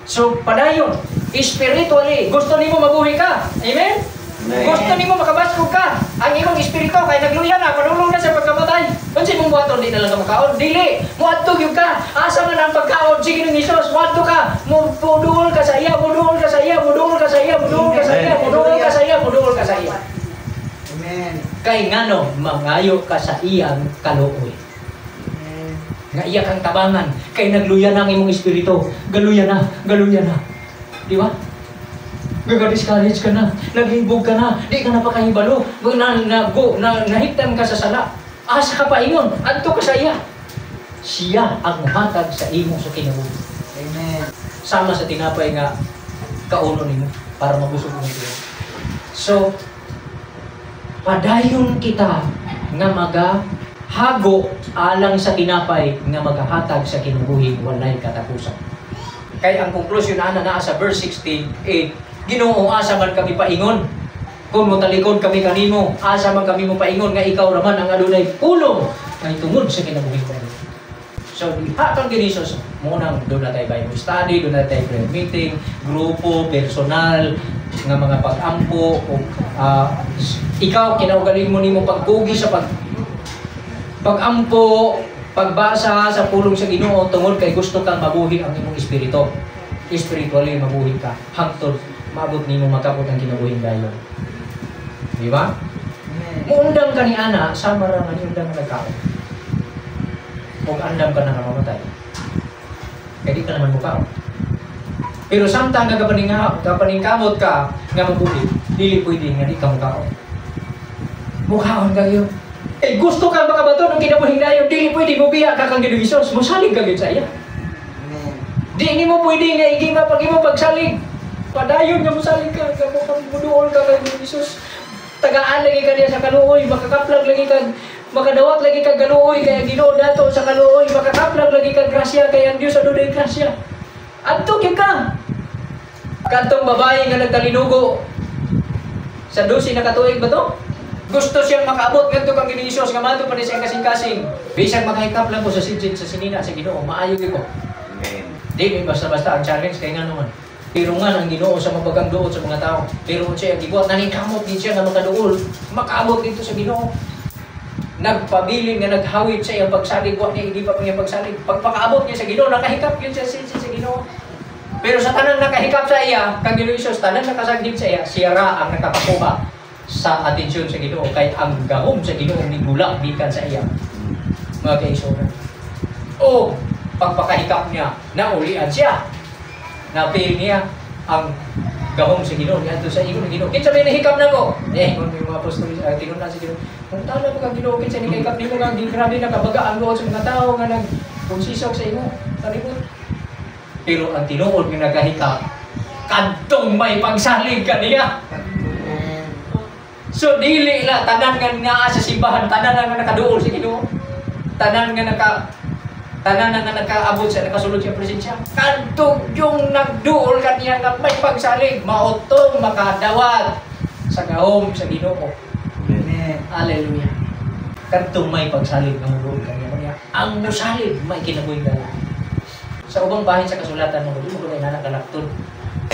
So, padayon, spiritually, gusto nimo mabuhi ka. Amen? Amen. Gusto nimo makabaskog ka. Ang imong espiritu kay nagluya na, padulong na sa pagkamatay. Unsa imong buhaton di na lang ka makaon? Dili, moadto gyud ka. Asa man ang pagkaon? Sige nang Hesus, moadto ka. Muduol ka sa iya, muduol ka sa iya, muduol ka sa iya, muduol ka sa iya, muduol ka sa iya, muduol ka sa iya. Amen. Kay ngano mangayo ka sa iyang kaluoy. Amen. Nga iya kang tabangan kay nagluya na ang imong espiritu. Galuya na, galuya na. Di ba? Gaga-discourage ka na, naghibog ka na, di ka na pakahibalo, na, na, go, na, nahiktan ka sa sala. Asa ka pa ingon, adto ka sa iya. Siya ang hatag sa imo sa kinabuhi. Amen. Sama sa tinapay nga kauno nimo para mabusog mo tiyan. So, padayon kita nga maga hago alang sa tinapay nga magahatag sa kinabuhi walay katapusan. Kay ang conclusion ana naa sa verse 68, Ginoo asa man kami paingon. Kung motalikod kami kanimo, asa man kami mo paingon nga ikaw raman ang adunay pulong kay tungod sa kinabuhi ko. So diha kang Ginisos, mo nang doon na tayo Bible study, doon na tayo prayer meeting, grupo, personal, nga mga pag-ampo o ikaw kinaugaling mo nimo pagkugi sa pag-ampo, pagbasa sa pulong sa Ginoo tungod kay gusto kang mabuhi ang imong espiritu. Spiritually mabuhi ka hangtod maabot nimo makabot ang kinabuhing dayon. Di ba? Amen. Muundang ka ni ana, sama ra nga niundang nga nagkaon. Og andam ka na nga mamatay. Kaya di ka naman mukaon. Pero samtang nga kapaningkamot ka nga mabuhi, dili pwede nga di ka mukaon. Mukaon ka yun. Eh gusto ka makabato ng kinabuhing dayon, dili pwede mubiya ka kang Ginoong Hesus, musalig ka gyud sa iya. Amen. Di nimo pwede nga igima pag imo pagsalig. Padayon nga musalig ka, nga muduol ka kay Ginoong Hesus. Tagaan lagi ka niya sa kaluoy, makakaplag lagi ka, makadawat lagi ka galuoy kay ang Ginoo dato sa kaluoy, makakaplag lagi ka grasya kay ang Dios adunay grasya. Adto gyud ka. Kadtong babae nga nagtalinugo sa 12 na katuig ba to? Gusto siyang makaabot ngadto kang Ginoong Hesus nga mato pa ni siyang kasing-kasing. Bisag makahikap lang ko sa sidsid sa sinina sa Ginoo, maayo gyud ko. Amen. Di basta-basta ang challenge kay nga naman. Pero nga ang Ginoo sa mabagang duot sa mga tao. Pero siya ang gibuhat, naningkamot din siya nga makaduol, makaabot dito sa Ginoo. Nagpabilin nga naghawit sa iyang pagsalig, wa niya hindi pa iyang pagsalig. Pagpakaabot niya sa Ginoo, nakahikap yun siya sa Ginoo. Pero sa tanang nakahikap sa iya, kang Ginoo Hesus, tanang nakasaghid sa iya, siya ra ang nakakakuha sa atensyon sa Ginoo kay ang gahom sa Ginoo nigula gikan sa iya. Mga kaigsuonan. O pagpakahikap niya, naulian siya. Napil niya ang gahom sa Ginoo niadto sa ingon ng Ginoo. Kinsa may nahikap nako? Eh, ingon yung mga apostol, tinunan sa Ginoo. Kung tala mo kang Ginoo, kinsa ni kahikap nimo nga grabe nakabaga ang duot sa mga tao nga nagkunsisok sa imo palibot. Pero ang tinuod nga nagahikap, kadtong may pagsalig kaniya. So dili la tanan nga naa sa simbahan, tanan nga nakaduol sa Ginoo. Tanan nga nakaabot sa nakasulod sa presensya. Kadtong yung nagduol kaniya nga may pagsalig, maotong makadawat sa gahom sa Ginoo. Amen. Hallelujah. Kadtong may pagsalig nga muduol kaniya. Ang musalig may kinabuhing dayon. Sa ubang bahin sa kasulatan mo, di mo kunay nana kalaktod.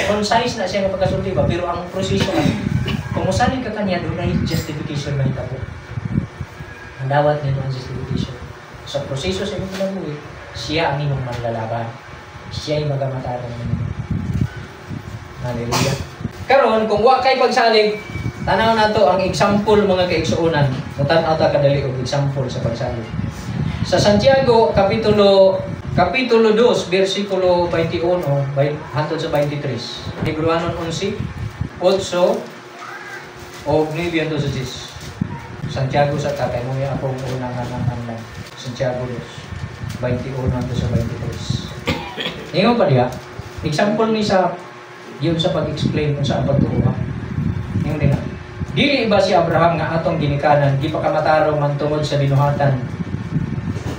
Concise na siya nga pagkasulti ba, pero ang proseso kung musalig ka kaniya, dunay justification na hitabo. Ang dawat nimo ang justification. Sa proseso sa imong kinabuhi, siya ang imong manlalaban. Siya ay magamatarong ninyo. Hallelujah. Karon, kung wa kay pagsalig, tanaw nato ang example mga kaigsuonan. Mutan-aw ta kadali og example sa pagsalig. Sa Santiago kapitulo 2 bersikulo 21 hangtod sa 23. Hebrewanon 11, 8 og 9 hangtod sa 10. Santiago sa tatay mo yung akong unang anang Santiago 2, 21 hangtod sa 23. Ingon pa diha, example ni sa yun sa pag-explain kung saan pagtuo. Ingon din na. Dili ba si Abraham nga atong ginikanan gipakamatarong man tungod sa binuhatan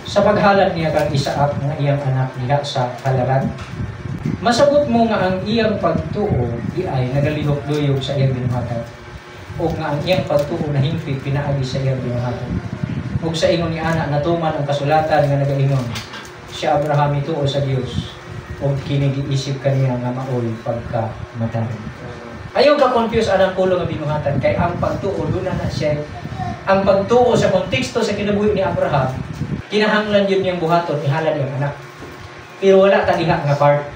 sa paghalad niya kang Isaac nga iyang anak diha sa halaran? Masabot mo nga ang iyang pagtuo di ay nagalihok-duyog sa iyang binuhatan, o nga ang iyang pagtuo nahimpi pinaagi sa iyang binuhatan. Ug sa ingon ni ana natuman ang kasulatan nga nagaingon, si Abraham mituo sa Dios ug kini giisip kaniya nga maoy pagkamatarong. Ayaw ka confuse anang pulong nga binuhatan kay ang pagtuo duna na siya. Ang pagtuo sa konteksto sa kinabuhi ni Abraham, kinahanglan yun niyang buhaton, ihalad niyang anak. Pero wala ta diha nga part.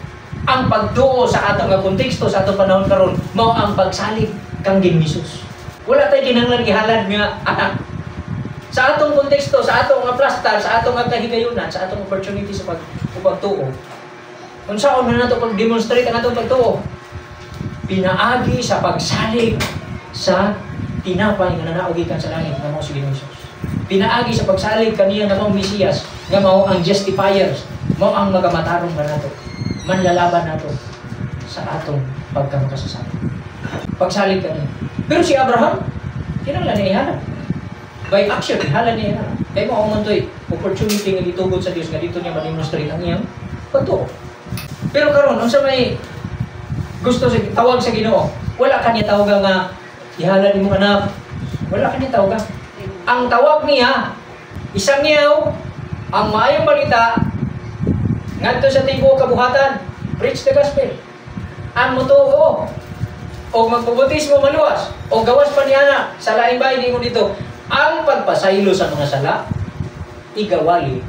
Ang pagtuo sa atong nga konteksto sa atong panahon karon mao ang pagsalig kang Ginoong Hesus. Wala tay kinahanglan ihalad nga anak. Sa atong konteksto, sa atong nga plastar, sa atong nga kahigayunan, sa atong opportunity sa pagtuo. Unsaon na nato pag-demonstrate ang atong pagtuo? Pinaagi sa pagsalig sa tinapay nga nanaog gikan sa langit nga mao si Ginoong Hesus. Pinaagi sa pagsalig kaniya nga mao Mesiyas, nga mao ang justifiers, mao ang magamatarong kanato, manlalaban nato sa atong pagkamakasasala. Pagsalig kaniya. Pero si Abraham, kinahanglan niya ihalad. By action, ihalad niya ihalad. Kay mao man to'y opportunity nga gitugot sa Dios nga dito niya ma-demonstrate ang iyang pagtuo. Pero karon unsa may gusto sa tawag sa Ginoo? Wala kaniya tawag nga ihalad imong anak. Wala kaniya tawag. Ang tawag niya, isang niyaw, ang maayong balita ngadto sa tibuok kabuhatan, preach the gospel. Ang mutuo O magpabautismo maluwas. O gawas pa niya na sa laing bahin ingon dito, ang pagpasaylo sa mga sala igawali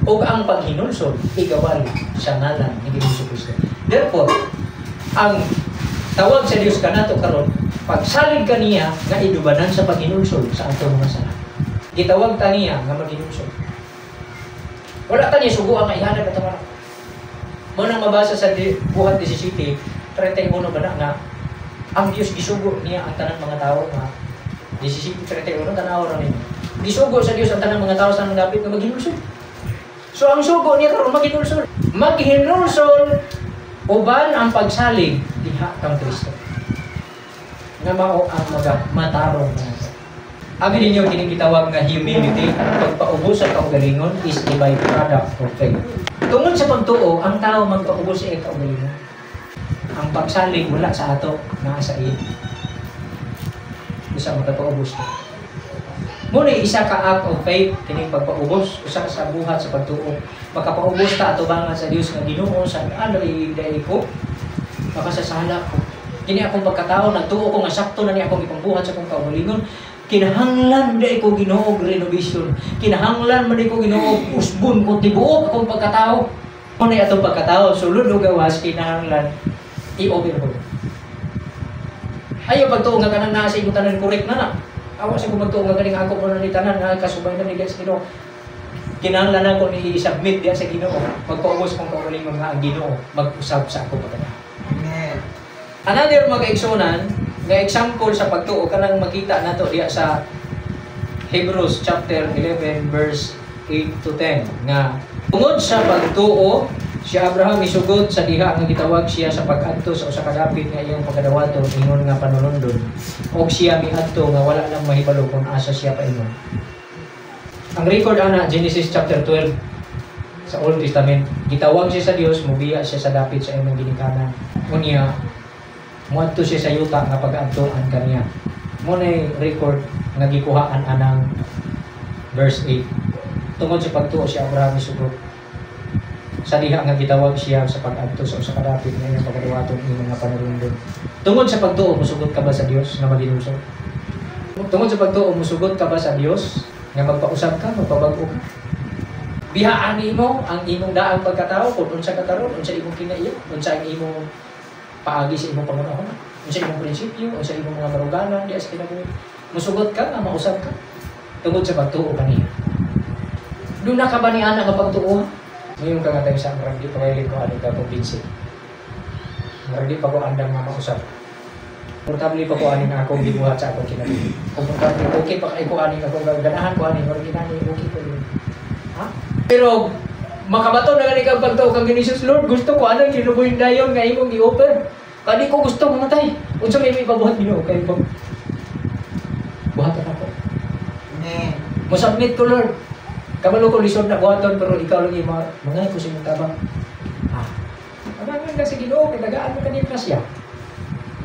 o ang paghinulsol igawali sa ngalan ni Ginoong Kristo. Therefore, ang tawag sa Dios kanato karon, pagsalig kaniya nga idubanan sa paghinulsol sa atong mga sala. Gitawag ta niya nga maghinulsol. Wala ta niya sugo ang ihanag at tawag. Mo nang mabasa sa Buhat 17:31 ba na nga ang Dios gisugo niya ang tanang mga tao nga 17:31, tanaw ra ninyo. Gisugo sa Dios ang tanang mga tao sa nang dapit nga maghinulsol. So ang sugo niya karon maghinulsol. Maghinulsol uban ang pagsalig diha kang Kristo. Nga mao ang matarong nga. Abi ninyo kining gitawag nga humility, pagpaubos sa kaugalingon is a byproduct of faith. Tungod sa pagtuo, ang tao magpaubos sa iyang kaugalingon. Ang pagsalig wala sa ato, naa sa iya. Usa makapaubos ka. Muna isa ka act of faith kining pagpaubos, usa sa buhat sa pagtuo. Makapaubos ta atubangan sa Dios nga Ginoo sa adali dai ko makasasala ko. Kini akong pagkatao, nagtuo ko nga sakto na ni akong ipambuhat sa akong kaugalingon. Kinahanglan dai ko Ginoo og renovation. Kinahanglan man ko Ginoo usbon ko tibuok akong pagkatao. Muna atong pagkatao sulod o gawas kinahanglan i-overhaul. Ayaw pagtuo nga kanang naa sa imong tanan correct na na. Awa sa kung magtuo nga kaning ako mo na ni tanan nga kasubay na ni sa Ginoo. Kinahanglan ako ni i-submit diha sa Ginoo. Magpaubos kong kaugalingon nga ang Ginoo mag-usab sa ako pagkatao. Amen. Another mga kaigsunan nga example sa pagtuo kanang makita nato diha sa Hebrews chapter 11 verse 8 to 10 nga tungod sa pagtuo si Abraham isugod sa diha nga gitawag siya sa pag-adto sa usa ka dapit nga iyang pagkadawaton ingon nga panulundon og siya miadto nga wala lang mahibalo kung asa siya paingon. Ang record ana Genesis chapter 12 sa Old Testament, gitawag siya sa Dios, mubiya siya sa dapit sa imong ginikanan. Unya muadto siya sa yuta nga pag-adtoan kaniya. Mo nay record nga gikuhaan anang verse 8. Tungod sa pagtuo si Abraham isugod sa diha nga gitawag siya sa pag-adto sa usa ka dapit nga iyang pagkadawaton ingon nga panulundon. Tungod sa pagtuo musugot ka ba sa Dios nga maghinulsol? Tungod sa pagtuo musugot ka ba sa Dios nga magpausab ka, magpabag-o ka? Bihaan nimo ang imong daang pagkatao kung unsa ka karon, unsa imong kinaiya, unsa ang imong paagi sa imong pangunahon, unsa imong prinsipyo, unsa imong mga baruganan diha sa kinabuhi. Musugot ka nga mausab ka tungod sa pagtuo kaniya. Duna ka ba ni ana nga pagtuo? Ngayon ka nga tayo sa murag di pa kayo ko ano ka kumbinsi. Murag di pa ko andam nga mausap. Komportable pa ko ani nga akong gibuhat sa akong kinabuhi. Komportable, okay pa kay ko ani akong ganahan ko ani murag ginani okay ko yun. Ha? Pero makabato na gani kang pagtuo kang Ginoong Jesus, Lord, gusto ko anang kinabuhi dayon nga imong gi-offer. Kadi ko gusto mamatay. Unsa may ipabuhat Ginoo kay ko? Buhaton ako. Amen. Mo-submit ko, Lord. Kabalo ko lisod na buhaton pero ikaw lang yung mga ko sa imong tabang. Ah. Abangan ka sa Ginoo kay tagaan mo kanil na siya.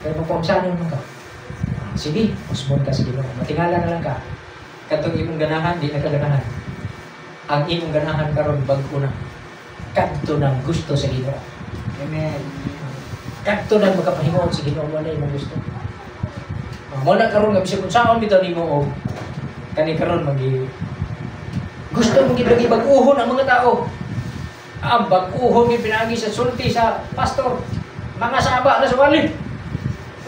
Kay magpaumsanon man ka. Ah, sige, usbon ka sa Ginoo. Matingala na lang ka. Katong imong ganahan, di na ka ganahan. Ang imong ganahan karon bag-o na. Kadto nang gusto sa Ginoo. Amen. Kadto nang makapahimuot sa Ginoo mo na imong gusto. Ah, mo na karon nga bisag unsaon bitaw nimo og kani karon magi gusto mo gid lagi bag-uhon ang mga tao. Ang bag-uhon gid pinaagi sa sulti sa pastor. Mga saba na suwali.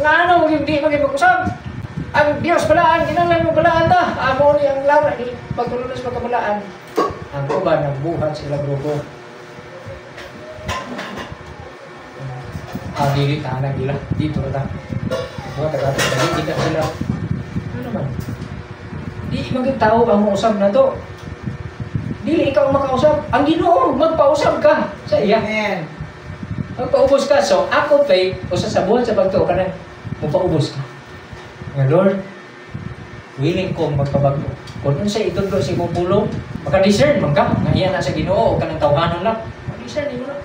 Ngano gid di magid mag-usab? Ang Dios balaan, kinahanglan mo balaan ta. Amo ni ang lara ni pagtulunos pagkabalaan. Ang uban nagbuhat sa ilang grupo. Ah, dili ta na gila dito ta. Buhat ta dili kita sila. Ano man? Di magid tao ang mousab na to. Dili ikaw ang makausap. Ang Ginoo, magpausap ka sa iya. Amen. Magpaubos ka. So, ako faith, usa sa buhat sa pagtuo ka na, magpaubos ka. Nga Lord, willing kong magpabago. Kung unsa itudlo sa imong pulong, maka-discern man ka, nga iya na sa Ginoo o kanang tawhanon lang. Maka-discern nimo na.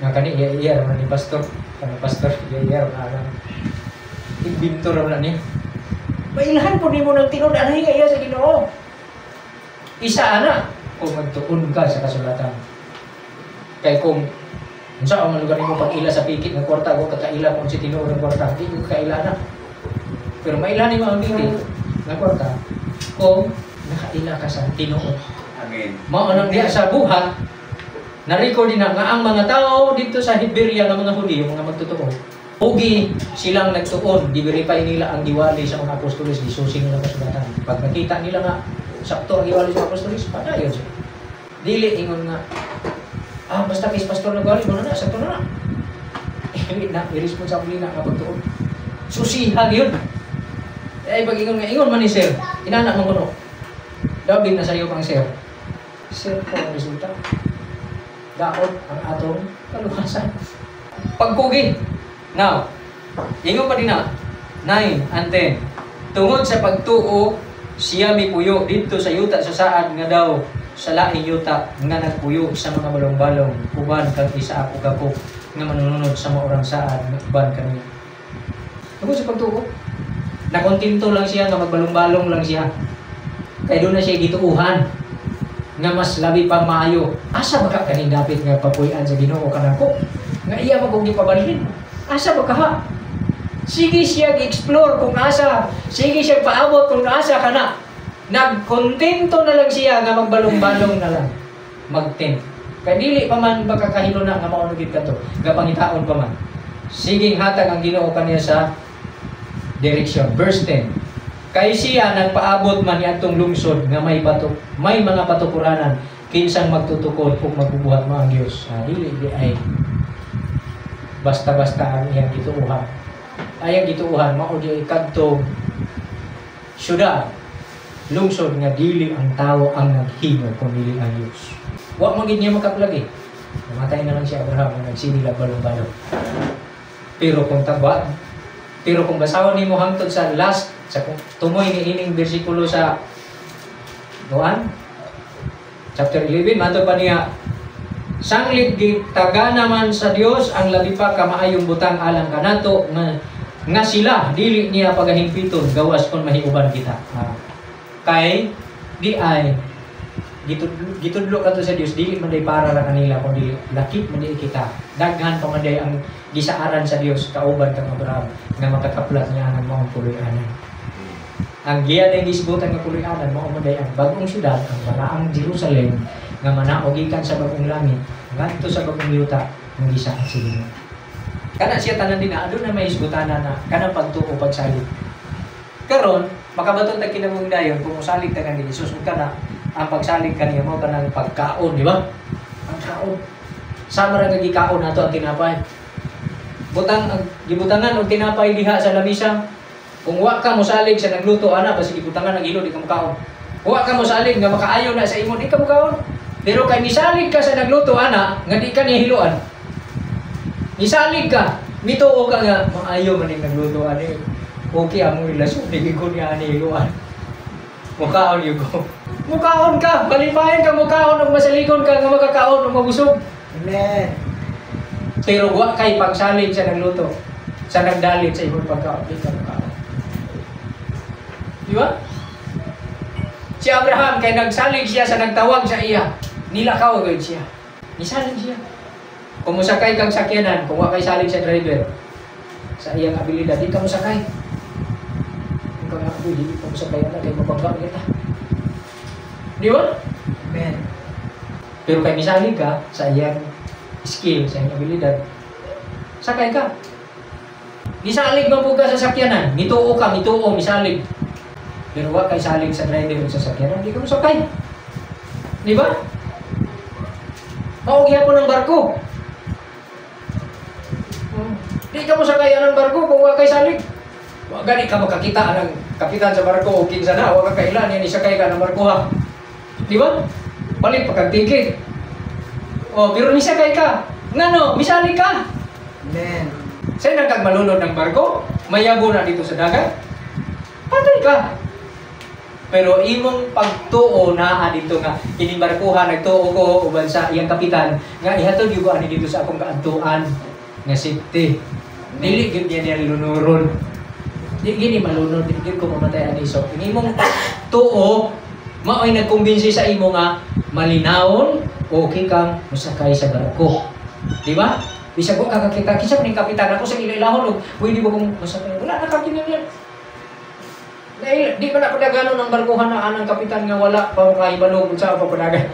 Nga kani iya-iya raman ni pastor. Kanang pastor, iya-iya raman na. Imbinto raman na niya. Mailhan po nimo ng tinud anay nga iya sa Ginoo. Isa ana kung magtuon ka sa kasulatan. Kay kung Unsa ang lugar nimo pag-ila sa pikit nga kwarta, wa ka kaila kung si tinuod ang kwarta, di mo kaila na. Pero maila nimo ang pikit nga kwarta kung nakaila ka sa tinuod. Amen. Mao nang diha sa buhat, na-record din na nga ang mga tao dito sa Berea nga mga Hudiyo, mga magtotoo, ugi silang nagtuon, gi-verify nila ang giwali sa mga apostoles, gisusi nila kasulatan. Pag nakita nila nga sakto ang giwali sa mga apostoles, padayon siya. Dili ingon nga basta kay pastor nagwali mo na, sakto na na. Dili na, irresponsible na nga pagtuon. Susiha gyud. Eh pag ingon nga ingon man ni sir, inana man kuno. Daw din na sayo pang sir. Sir ko ang resulta. Daot ang atong kaluwasan. Pagkugi. Now, ingon pa din na, 9 and 10. Tungod sa pagtuo, siya mipuyo didto sa yuta sa saad nga daw sa laing yuta nga nagpuyo sa mga balong-balong uban kang Isaac ug Jacob nga manununod sa maurang saad nga uban kaniya. Tungod sa pagtuo, nakontento lang siya nga magbalong-balong lang siya. Kay doon na siya gituuhan nga mas labi pa maayo. Asa ba ka kaning dapit nga papuy-an sa Ginoo kanako? Nga iya man kung gipabalhin. Asa ba ka ha? Sige siya gi-explore kung asa. Sige siya paabot kung asa ka na. Nagkontento na lang siya nga magbalong-balong na lang. Mag-tent. Kay dili pa man baka kahilo na nga mao gid kato. Nga pangitaon pa man. Sige hatag ang Ginoo kaniya sa direction. Verse 10. Kay siya nagpaabot man niadtong lungsod nga may bato, may mga patukuranan kinsang magtutukod ug magbubuhat mo ang Dios. Dili di ay basta-basta ang iyang gituohan. Ayang gituohan mao di ay kadtong syudad, lungsod nga dili ang tawo ang naghimo kun dili ang Dios. Wa man gid niya makaplagi. Namatay na lang si Abraham nga nagsinila balong-balong. Pero kung taba, pero kung basahon nimo hangtod sa last sa tumoy ni ining bersikulo sa 1 chapter 11, matod pa niya, sanglit gitaga naman sa Dios ang labi pa ka maayong butang alang kanato nga sila dili niya pagahimpiton gawas kon mahiuban kita. Kay di ay gitudlo kadto sa Dios, dili man day para ra kanila kun dili lakip man di kita. Daghan pa man day ang gisaaran sa Dios kauban kang Abraham nga makakaplat niya ang maong puloy-anan. Ang giya day gisgutan nga puloy-anan mao man day ang bag-ong syudad, ang balaang Jerusalem nga manaog gikan sa bag-ong langit ngadto sa bag-ong yuta nga gisaad sa Ginoo. Kana siya tanan din na aduna may hisgutanan na kanang pagtuo pagsalig. Karon makabaton ta kinabuhi dayon kung mosalig ta kang Jesus ug kana ang pagsalig kaniya mo kanang pagkaon, di ba? Pagkaon. Sama ra nga gikaon nato ang tinapay. Butang ang gibutangan og tinapay diha sa lamisa. Kung wa ka mosalig sa nagluto ana basi gibutangan ang ilo di ka mokaon. Wa ka mosalig nga makaayo na sa imo di ka mokaon. Pero kay misalig ka sa nagluto ana nga di ka niya hiluan. Misalig ka, mituo ka nga maayo man ning nagluto ani. Okay among relasyon di ko niya ani hiluan. Mukaon gyud ko. Mukaon ka, palipayan ka mukaon ug masalikon ka nga makakaon ug mabusog. Amen. Pero wa kay pagsalig sa nagluto, sa nagdalit sa imong pagkaon, di ka mukaon. Di ba? Si Abraham kay nagsalig siya sa nagtawag sa iya, nilakaw gyud siya. Nisalig siya. Kung mosakay kang sakyanan, kung wa kay salig sa driver, sa iyang abilidad, di ka mosakay. Kung ka nga, uy, di ka mosakay na, kay mabangga kita. Di ba? Amen. Pero kay misalig ka sa iyang skill, sa iyang abilidad, sakay ka. Nisalig man po ka sa sakyanan, mituo ka, mituo, misalig. Pero wa kay salig sa driver sa sakyanan, di ka mosakay. Di ba? Mao gyapon ang barko. Di ka mosakay ang barko kung wa kay salig. Wa gani ka makakita anang kapitan sa barko o kinsa na, wa ka kailan yan isakay ka ng barko ha. Di ba? Balik pa kag ticket. Oh, pero misakay ka. Ngano, misalig ka. Amen. Sa nang kag malunod ng barko, mayabo na dito sa dagat. Patay ka. Pero imong pagtuo naa dito nga kining barkuha nagtuo ko uban sa iyang kapitan nga ihatod gyud ko ani dito sa akong kaadtuan nga safety. Dili gyud niya niya lunuron. Di gini malunod, di gyud ko mamatay ani. So imong pagtuo mao'y nagkumbinsi sa imo nga malinawon, okay kang mosakay sa barko. Di ba? Bisag wa ka kakita, kinsa man ning kapitan ako sa ila-ilahon og pwede ba kung masakay? Wala na ka kinahanglan. Dahil di pa na padaganon ang barkuhan na anang kapitan nga wala pa makahibalo kung saan pa padagan.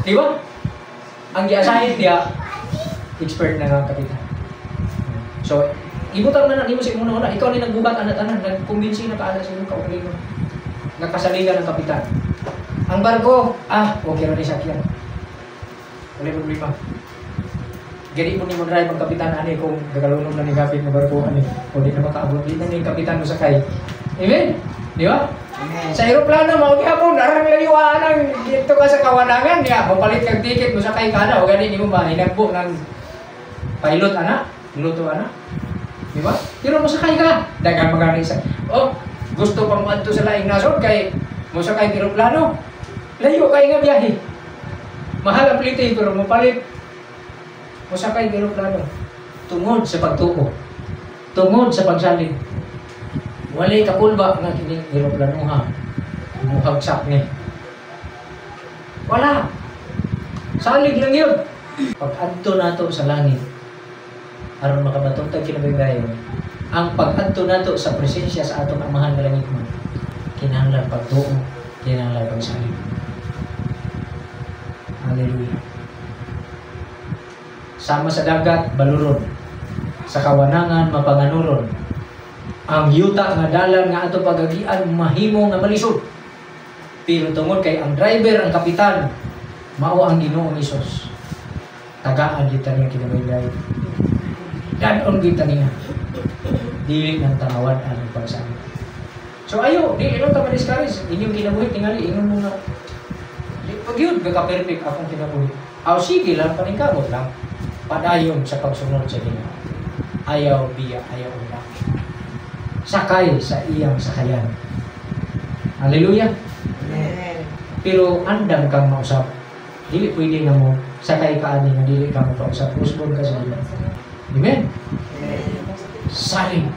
Di ba? Ang giasahin diya, expert na nga ang kapitan. So, ibutang na na nimo sa imong una, ikaw ni nagbuhat ana tanan, nagkumbinsi na ka ana sa imong kaugalingon. Nga kasaligan ang kapitan. Ang barko, okay ra ni sakyan. Wala problema. Gani mo nimo drive ang kapitan ani kung gagalunom na ni gapit nga barko ani o di na makaabot di na ni kapitan mo sakay. Amen? Di ba? Amen. Sa eroplano mao gihapon arang layuan ang dito ka sa kawanangan niya, mopalit kag ticket mo sakay ka na o gani nimo mahinagbo ng pilot ana, piloto ana. Di ba? Pero mosakay ka, daghan mga isa. Oh, gusto pa mo adto sa laing nasod kay mosakay og eroplano. Layo kay nga biyahe. Mahal ang plite pero mopalit mosakay og eroplano. Tungod sa pagtuo. Tungod sa pagsalig. Walay kakulba nga kining eroplanoha. Muhagsak ni. Wala. Salig lang yun. Pag adto nato sa langit, aron makabaton tag kinabuhi, ang pag-adto nato sa presensya sa atong Amahan nga langit mo, kinahanglan pagtuo, kinahanglan pagsalig. Hallelujah. Sama sa dagat, baluron. Sa kawanangan, mapanganuron. Ang yuta nga dalan nga ato pagagian mahimo nga malisod. Pero tungod kay ang driver, ang kapitan, mao ang Ginoong Hesus. Tagaan kita niya kinabuhi. Danon kita niya. Dili nang tangawad ang pagsalig. So ayo, dili lang ta ma-discourage. Inyong kinabuhi tingali ingon mo nga di pag yun ka perfect akong kinabuhi. Aw sige lang paningkamot lang. Padayon sa pagsunod sa Ginoo. Ayaw biya, ayaw una. Sakay sa iyang sakayan. Hallelujah. Amen. Pero andam kang mausap. Dili pwede nga mo sakay ka ani nga dili ka mo pausap. Usbon ka sa iya. Amen. Amen. Salig.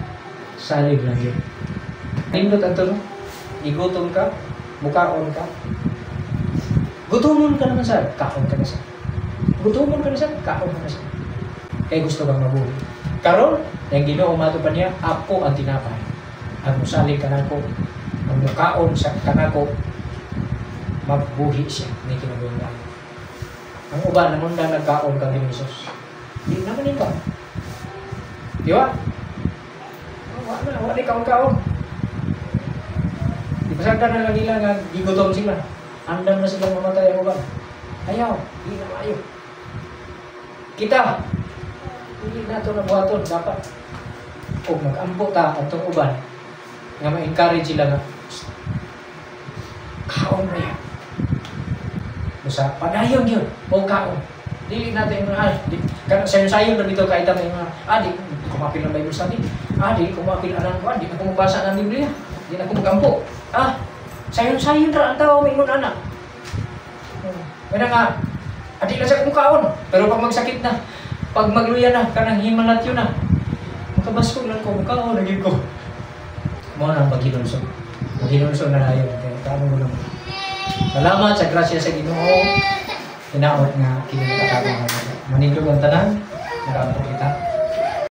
Salig lang yun. Nindot ato no? Igutom ka, mukaon ka. Gutomon ka naman sa, kaon ka na sa. Gutomon ka na sa, kaon ka na sa. Kay gusto kang mabuhi. Karon, ang Ginoo mato pa niya, ako ang tinapay. Ang musalig kanako, ang mukaon sa kanako, mabuhi siya ni kinabuhi nga. Ang uban namunda nagkaon kang Ginoong Hesus. Di naman yun ba? Di ba? Wa na, wa ni kaon-kaon. Di pasagdan na lang nila nga gigutom sila. Andam na silang mamatay ang uban. Ayaw, di na maayo. Kita, hindi na ito nabuhaton. Dapat, o mag-ampo ta atong uban, nga ma-encourage sila nga, "Psst, kaon na yan. Usa, padayon yun, o kaon. Dili natin mga, di, kanang sayon-sayon na dito kahit ang mga, di, kumapil ang Bible study, di, kumapil ang kuan, di na ko mabasa ng Biblia, di na ko magampo. Sayon-sayon ra ang tao, mingon anak. Kaya nga, adi lang sa kumukaon, pero pag magsakit na, pag magluya na, kanang himalat yun na, makabaskog lang ko, mukaon, naging ko. Mo na ang paghinulsol. Paghinulsol na yun, kaya kaano mo naman. Salamat sa grasya sa Ginoo. Hinaot nga kini nakatabang natin. Manindog ang tanan, nakaampo kita.